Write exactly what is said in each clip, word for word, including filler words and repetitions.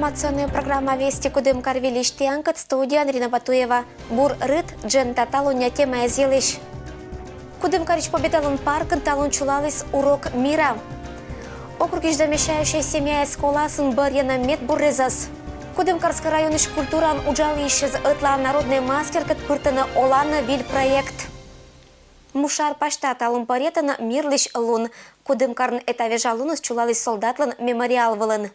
Информационная программа «Вести Кудымкар» выльысь тіянкӧд, студияын Ирина Батуева. Бур рыт, дженьыда талунъя темаэз йылысь. Кудымкарысь Победалун паркын талун чулаліс «Урок мира». Округысь замещающӧй семьяэз коласын бӧрйӧны медбуррезӧс. Кудымкарскӧй районысь культураын уджалысьяс ӧтлаын народнӧй мастеркӧд пыртӧны оланӧ виль проект. Мушар пасьта талун пӧръятӧны мирлысь лун. Кудымкарын эта вежа луныс чулаліс солдатлӧн мемориал вылын.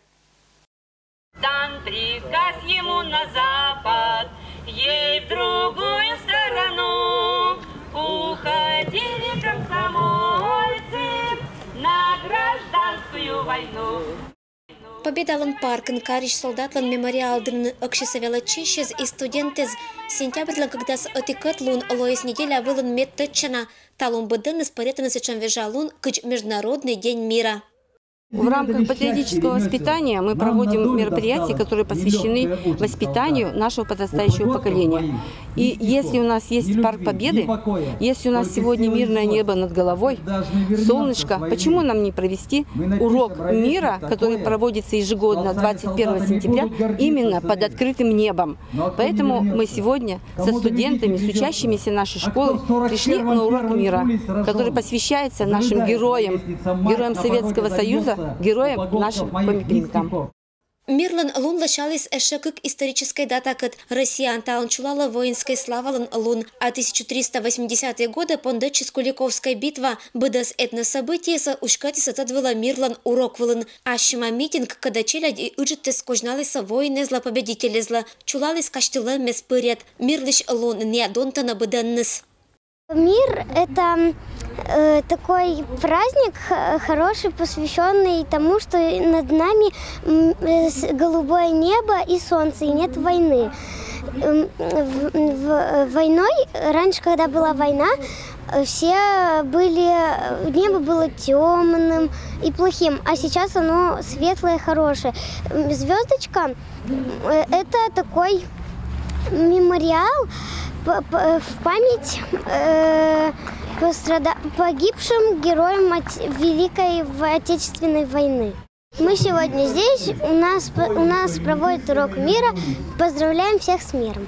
Дан приказ ему на запад, ей в другую сторону. Уходили комсомольцы на гражданскую войну. Победалун паркын карысь солдатлӧн мемориал дырнын ӧксисӧ велӧдчысьяс и студентэз. Сентябрьлӧн кыкдас ӧтикӧд лун лоис неделя вылын медтӧдчана. Талун быдӧнныс пӧръятӧны сэтшӧм вежа лун, кыдз Международный день мира. В рамках патриотического воспитания мы проводим мероприятия, которые посвящены воспитанию нашего подрастающего поколения. И если у нас есть Парк Победы, если у нас сегодня мирное небо над головой, солнышко, почему нам не провести урок мира, который проводится ежегодно двадцать первого сентября, именно под открытым небом? Поэтому мы сегодня со студентами, с учащимися нашей школы пришли на урок мира, который посвящается нашим героям, героям Советского Союза, героям нашим помипеникам. Мирлӧн лун лӧсяліс ещӧ кык историческӧй датакӧд. Россияын талун чулалӧ воинскӧй славалӧн лун, а тысяча триста восьмидесятые годӧ пондӧдчис Куликовскӧй битва. Быдӧс этнособытиесӧ уськӧдісны тӧд вылӧ мирлӧн урок вылын. Ассьыма митинг, кӧдӧ челядь и ыджыдтӧ козьналісны воинэзлы-победителезлы, чулаліс казьтылӧмӧс пыръяд. Мирлысь лун ньӧбитӧны быдӧнныс. Мир — это э, такой праздник, х- хороший, посвященный тому, что над нами м, э, с- голубое небо и солнце, и нет войны. М, в- в- Войной, раньше, когда была война, э, все были, э, небо было темным и плохим, а сейчас оно светлое, хорошее. Звездочка — это такой мемориал в память э, пострада- погибшим героям от Великой Отечественной войны. Мы сегодня здесь, у нас, у нас проводят урок мира. Поздравляем всех с миром.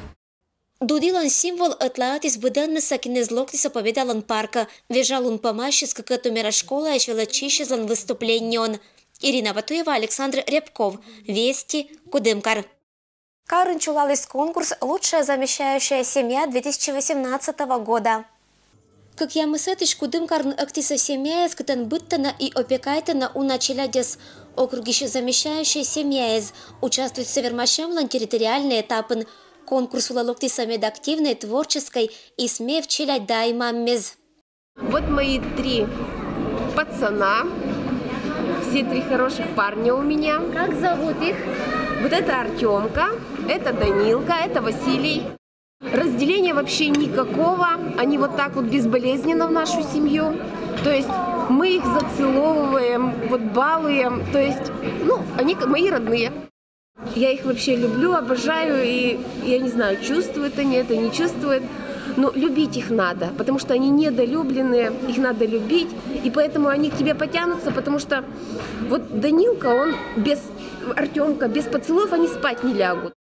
Дудилӧн символ ӧтлаӧдіс быдӧннысӧ, кинэз локтісны Победалӧн паркӧ. Вежа лун помасис кыкӧд нумера школаысь велӧдчысьяслӧн выступлениеӧн. Ирина Батуева, Александр Рябков. Вести, Кудымкар. Карын чулаліс конкурс «Лучшая замещающая семья две тысячи восемнадцатого года». Кӧкъямысӧдысь Кудымкарын ӧктісны семьяяс, кытӧн быдтӧны и опекайтӧны уна челядьӧс. Округысь замещающӧй семьяэз участвуйтчисны вермасьӧмлӧн территориальнӧй этапын. Конкурс вылӧ локтісны медактивнӧй, творческӧй и смев челядь да аймаммез. Вот мои три пацана. Все три хороших парня у меня. Как зовут их? Вот это Артемка, это Данилка, это Василий. Разделения вообще никакого. Они вот так вот безболезненно в нашу семью. То есть мы их зацеловываем, вот балуем. То есть, ну, они мои родные. Я их вообще люблю, обожаю, и я не знаю, чувствуют они это, не чувствуют. Но любить их надо, потому что они недолюбленные, их надо любить, и поэтому они к тебе потянутся, потому что вот Данилка, он без Артемка, без поцелуев они спать не лягут.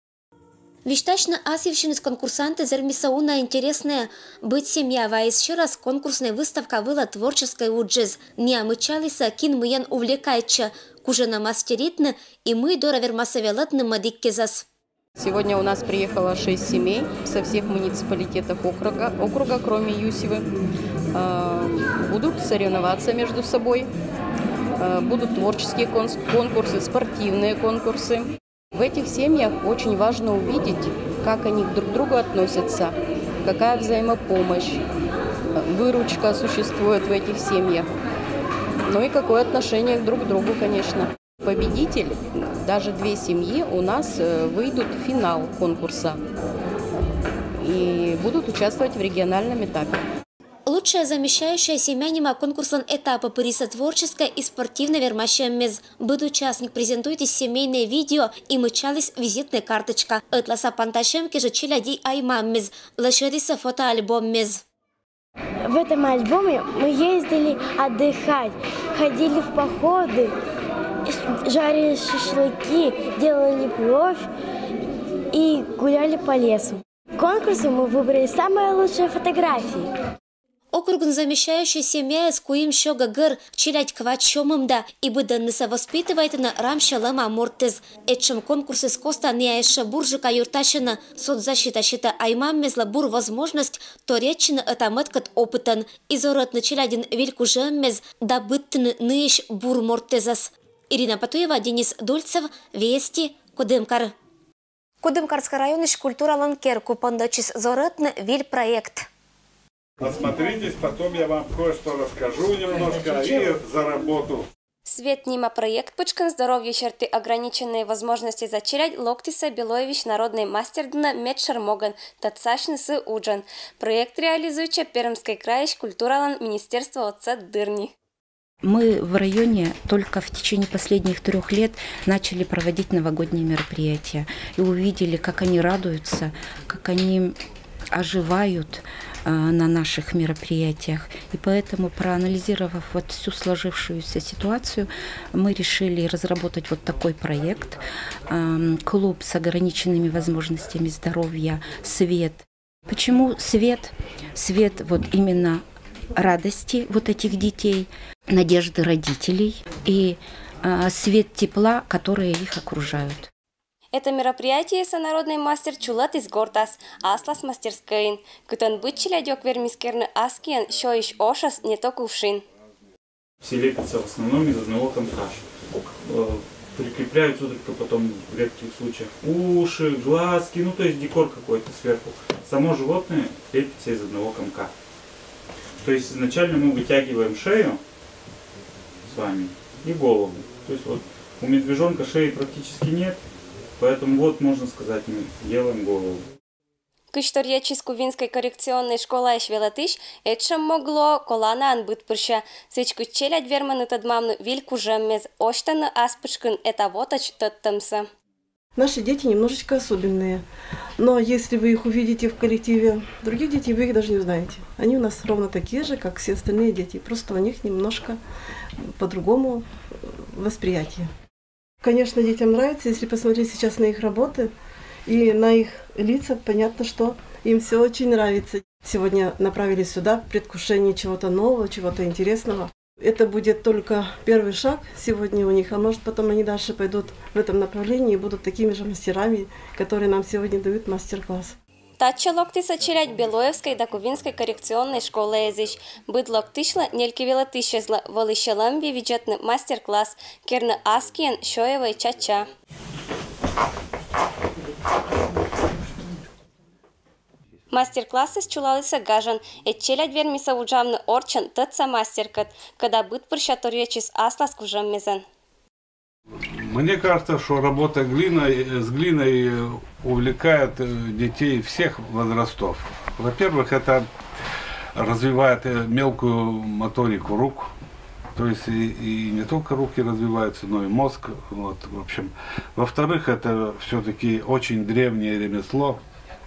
Висьтасьны ас йывсьыныс конкурсантъяс вермисны уна интереснӧйӧн. Быд семья вайис сьӧрас конкурснӧй выставка вылӧ творческӧй уджыс. Найӧ мыччалісны, кин мыйӧн увлекайтчӧ, кужӧны мастеритны и мый дорӧ вермасны велӧдны мӧдысь кизӧс. Сегодня у нас приехало шесть семей со всех муниципалитетов округа, округа, кроме Юсьвы. Э, Будут соревноваться между собой. Э, Будут творческие конс- конкурсы, спортивные конкурсы. В этих семьях очень важно увидеть, как они друг к другу относятся, какая взаимопомощь, э, выручка существует в этих семьях, ну и какое отношение друг к другу, конечно. Победитель, даже две семьи у нас э, выйдут в финал конкурса и будут участвовать в региональном этапе. «Лучшая замещающая семья» нима конкурслӧн этапӧ пырис творческӧй и спортивнӧй вермасьӧммӧс. Быд участник презентуйтіс семейнӧй видео и мыччаліс визитнӧй карточка. Ӧтлаын пантасьӧм кежӧ челядь и аймаммӧс лӧсьӧдісны фотоальбоммӧс. В этом альбоме мы ездили отдыхать, ходили в походы, Жарили шашлыки, делали плов и гуляли по лесу. В конкурсе мы выбрали самые лучшие фотографии. Округын замещающий семьяэз куим сё гӧгӧр, челядь квать сё мында, и быдӧннысӧ воспитывайтны рам сё лӧма мортыс. Этшӧм конкурсыс костанъя эшшӧ бурджыка юртасьӧны. Соцзащита сетӧ ай-мамъяслы бур возможность торйӧдчыны ӧта-мӧдкӧд опытӧн, и зорӧтны челядьын виль кужӧммес да быдтыны ныысь бур мортӧзӧс. Ирина Батуева, Денис Дульцев, Вести, Кудымкар. Кудымкарскӧй районысь культуралӧн керку пондӧдчис зорӧтны виль проект. Посмотритесь, потом я вам кое-что расскажу немножко и за работу. Свет нима проект пытшкын здоровье серти ограниченные возможности за челядь локтісӧ Белоевысь народнӧй мастер дінӧ медшӧр могӧн, тӧдсасьны сы уджӧн. Проект реализуйтчӧ Пермскӧй крайысь культуралӧн министерство отсӧг дырйи. Мы в районе только в течение последних трех лет начали проводить новогодние мероприятия и увидели, как они радуются, как они оживают на наших мероприятиях. И поэтому, проанализировав вот всю сложившуюся ситуацию, мы решили разработать вот такой проект. Клуб с ограниченными возможностями здоровья «Свет». Почему свет? Свет вот именно радости вот этих детей, надежды родителей и свет тепла, которые их окружают. Это мероприятиесӧ народнӧй мастер чулӧтіс гортас, аслас мастерскӧйын, кытӧн быд челядьӧк вермис керны ас киӧн сёйысь ошӧс, не то кувшин. Все лепятся в основном из одного комка. Прикрепляются только потом в редких случаях уши, глазки, ну то есть декор какой-то сверху. Само животное лепится из одного комка. То есть изначально мы вытягиваем шею с вами и голову. То есть вот у медвежонка шеи практически нет, поэтому вот можно сказать, мы делаем голову. Кыдз торйӧдчис Кувинскӧй коррекционнӧй школаысь велӧдысь, этшӧм мог лоӧ коланаӧн быдпырся. Сідзкӧ челядь вермӧны тӧдмавны виль кужӧммес, осьтӧны ас пытшкын эта вотӧдз тӧдтӧмсӧ. Наши дети немножечко особенные, но если вы их увидите в коллективе других детей, вы их даже не узнаете. Они у нас ровно такие же, как все остальные дети, просто у них немножко по-другому восприятие. Конечно, детям нравится, если посмотреть сейчас на их работы и на их лица, понятно, что им все очень нравится. Сегодня направились сюда в предвкушении чего-то нового, чего-то интересного. Это будет только первый шаг сегодня у них, а может потом они дальше пойдут в этом направлении и будут такими же мастерами, которые нам сегодня дают мастер-класс. Татчӧ локтісӧ челядь Белоевскӧй да Кувинскӧй коррекционнӧй школаэзысь. Быд локтысьлы, нелькӧд велӧдысьӧслы, вӧлі сьӧлӧм би видзӧдны мастер-класс, керны ас киӧн сёйӧвӧй чача. Мастер-классыс чулалісӧ гажӧн, ӧд челядь вермисӧ уджавны орччӧн тӧдса мастеркӧд, кӧда быдпырся торйӧдчис аслас кужӧммезӧн. Мне кажется, что работа глиной, с глиной увлекает детей всех возрастов. Во-первых, это развивает мелкую моторику рук, то есть и, и не только руки развиваются, но и мозг. Вот, в общем. Во-вторых, это все-таки очень древнее ремесло,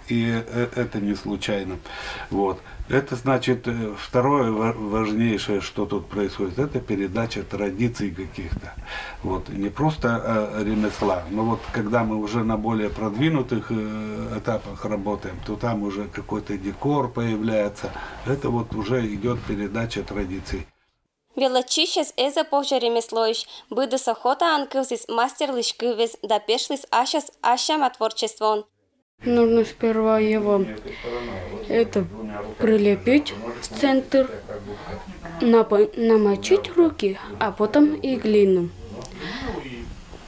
и это не случайно. Вот. Это значит, второе важнейшее, что тут происходит, это передача традиций каких-то. Вот. Не просто ремесла, но вот когда мы уже на более продвинутых этапах работаем, то там уже какой-то декор появляется. Это вот уже идет передача традиций. Велӧдчысьӧс эз повзьӧ ремеслоысь, быдыс охотаӧн кывзіс мастерлысь кывйӧс да пешліс асьӧс ассяма творчествоӧн. Нужно сперва его это прилепить в центр, намочить руки, а потом и глину.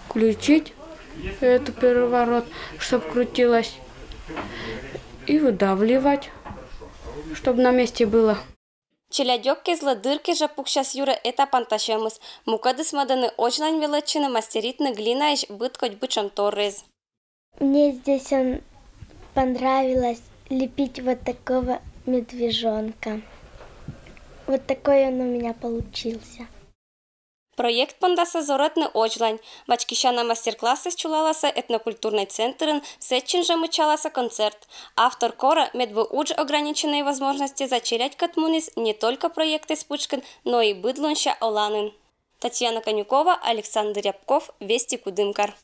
Включить эту переворот, чтобы крутилась, и выдавливать, чтобы на месте было. Челядьӧккезлы дыр кежӧ пуксяс юрӧ эта пантасьӧмыс. Мукӧдыс мӧдӧны озьлань велӧдчыны, мастеритны глинаысь быд кодь бытшӧм торйӧз. Мне здесь он понравилось лепить вот такого медвежонка. Вот такой он у меня получился. Проект пондасӧ зорӧтны озьлань. Вачкисяна мастер-классыс чулаласӧ этнокультурнӧй центрын, сэтчӧ жӧ мыччаласӧ концерт. Автор корӧ, медводз удж ограниченные возможности за челядькӧд муніс не только проектыс пытшкын, но и быдлунся оланын. Татьяна Конюкова, Александр Рябков, Вести, Кудымкар.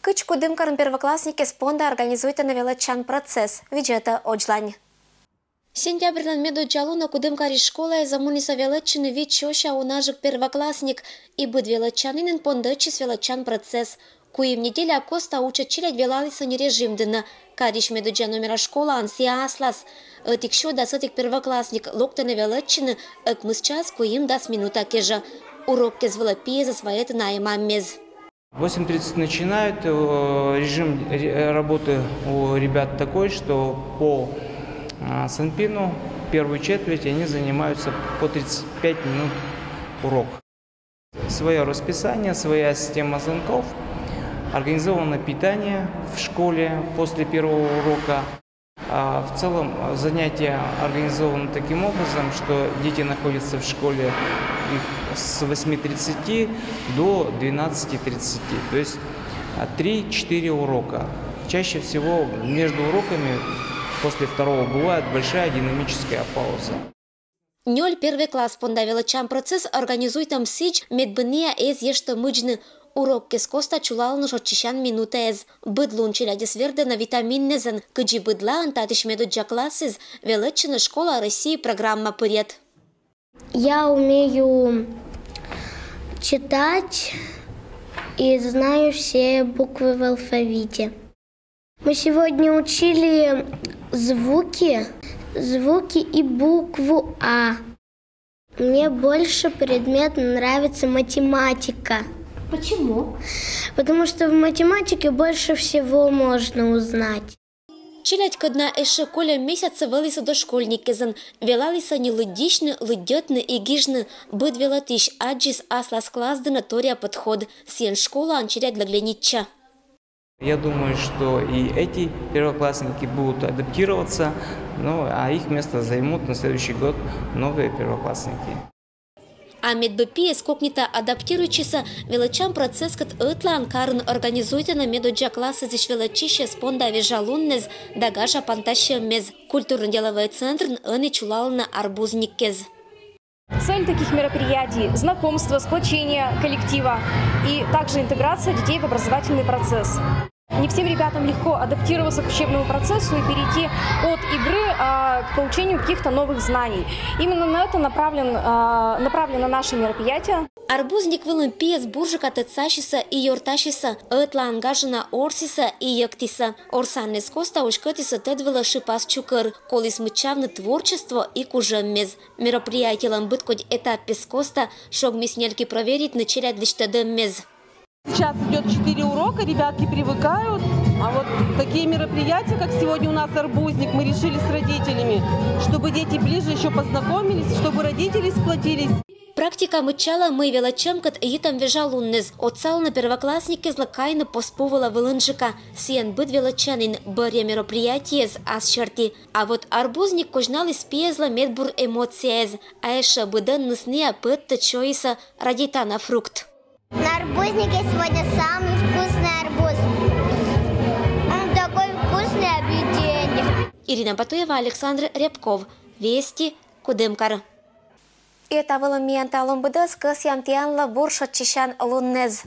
Кыдз Кудымкарын первоклассникез понда организуйтӧны велӧдчан процесс, видзӧтӧ Оджлань. Сентябрьлӧн медоддза лунӧ Кудымкарысь школаӧ мунісӧ велӧдчыны вит сёся унажык первоклассник, и быд велӧдчанінын пондӧдчис велӧдчан процесс. Куим неделя коста уджтӧм челядь велалісны режим дінӧ. Карысь медоддза номера школаын сійӧ аслас. Ӧтик сё дас ӧтик первоклассник локтӧны велӧдчыны ӧкмыс час куимдас минута кежӧ. Уроккез вылӧ пиезӧс вайӧны ай-маммез. Восемь тридцать начинают. Э, режим ре- работы у ребят такой, что по а, Санпину первую четверть они занимаются по тридцать пять минут урок. Свое расписание, своя система звонков, организовано питание в школе после первого урока. А в целом, а, занятия организованы таким образом, что дети находятся в школе их с восьми тридцати до двенадцати тридцати, то есть а, три-четыре урока. Чаще всего между уроками после второго бывает большая динамическая пауза. Нёль первый класс понда велӧдчан процесс организуйтӧм сідз, мед быдӧн эз ещӧ мудзны. Уроккез коста чулалӧны шойччысян минутаэз. Быд лун челядьӧс вердӧны витаминнэзӧн, кыдзи быдлаын татысь медоддза классыс велӧдчӧны «Школа России» программа пырйӧ. Я умею читать и знаю все буквы в алфавите. Мы сегодня учили звуки, звуки и букву А. Мне больше предмет нравится математика. Почему? Потому что в математике больше всего можно узнать. Челядь, кодъяс эшшӧ кольӧм месяцӧ вӧлісны дошкольниккезын, велалісны лыддьысьны, лыддьӧдны и гижны. Быд велӧдысь аддзис аслас класс дінӧ торъя подход. Сійӧн школаын челядь лӧгленитчӧ. Я думаю, что и эти первоклассники будут адаптироваться, ну, а их место займут на следующий год новые первоклассники. А мед бы пиез кокнита адаптируйтчисӧ, велӧдчан процесскӧд ӧтлаын карын организуйтӧны медоддза классысь велӧдчысьӧс понда вежалуннэз да гажа пантасьӧммес. Культурно-деловӧй центрын ӧні чулалӧны арбузниккез. Цель таких мероприятий — знакомство, сплочение коллектива и также интеграция детей в образовательный процесс. Не всем ребятам легко адаптироваться к учебному процессу и перейти от игры, а, к получению каких-то новых знаний. Именно на это направлен, а, направлено наше мероприятие. Арбузник вылын пиез бурджыка тӧдсасисӧ и ёртасисӧ, ӧтлаын гажана орсісӧ и йӧктісӧ. Орсанныс коста уськӧдісны тӧд вылӧ шыпас чукӧр, коліс мыччавны творчество и кужӧммес. Мероприятиелӧн быдкодь этапыс коста шогмис нельки проверитны челядьлысь тӧдӧммес. Сейчас идёт четыре урока, ребятки привыкают. А вот такие мероприятия, как сегодня у нас «Арбузник», мы решили с родителями, чтобы дети ближе ещё познакомились, чтобы родители сплотились. Практика мыччалӧ, мый велӧдчӧмкӧд йитӧм вежалунныс. Отсалӧны первоклассниккезлы кайны пос пу вылӧ вылынджыка. Сійӧн быд велӧдчанін бӧрйӧ мероприятиеыс ас серти. А вот арбузник козьналіс пиезлы медбур эмоцияэз. А ещӧ быдӧнныс ная пӧттӧ чойсӧ радейтана фрукт. На арбузнике сегодня самый вкусный арбуз. Он такой вкусный, объедение. Ирина Батуева, Александр Рябков, Вести, Кудымкар. И та вылын миян талун быдӧс. Кӧсъям тіянлы бур шойччысян луннэз.